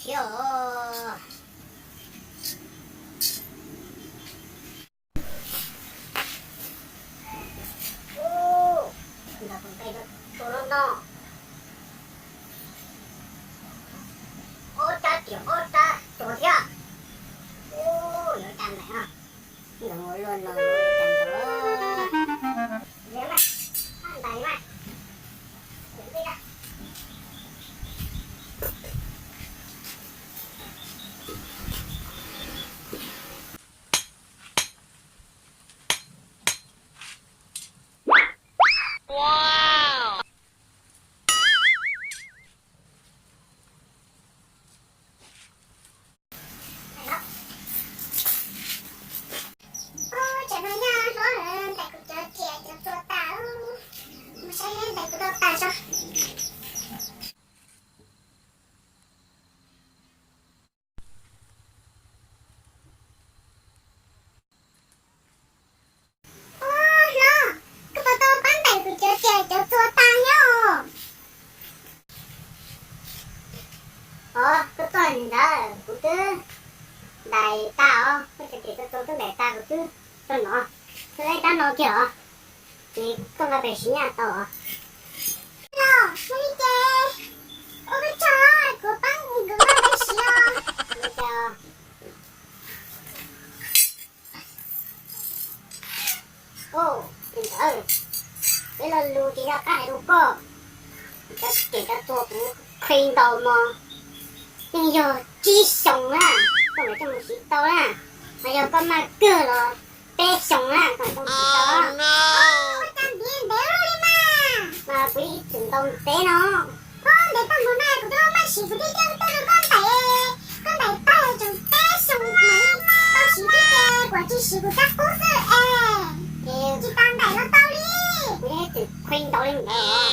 Ua, nrog tus nqaij tua no, ob rab riam ob rab tsuas thiab. Ua, yuav ua cas ntawm no, nkawd ua luaj no yuav ua cas ntawd. Ntais mas. Ub, tsam no nyuaj hlob lawm, ntais kuv cov riam cov txuas tas, mus saib ntais kuv tau tas tso. Ub, hlob, koj puas tau pab ntais kuv cov riam cov txuas tas nyob? Os, koj tuaj li ntawd kuv twb ntais tas os, koj cov riam cov txuas twb ntais tas kuv twb tau no, tau ib rab no kiag os, ces koj nqa pem siv nyaj tau os. Los, yog li ces ua koj tsaug, kuv pab nkawd nqa pem siv os. Ua li cas? Ub, li ntawd, peb lo lus ces yog qab hais rau koj, cov riam cov txuas kuv qhi ntaus mog, yeej yog tsib xyoos na, koj mam coj mus siv tau na, ho yog koj maj kawg los peb xyoos na koj mam coj mus siv tau. Ua cas ntev ntev li mas, mas kuv yeej ib txwm ntaus ntev no. Ub, ntev tag npaum na, kuv twb maj siv kuv thiaj coj tuaj rau koj ntais, koj ntais tag tseem peb xyoos kuv mam li tau siv thiab ces kuv tsis siv kuv rab qub xwb es tsis tas ntais los tau li. Kuv yeej ib txwm qhi ntaus li ntawd.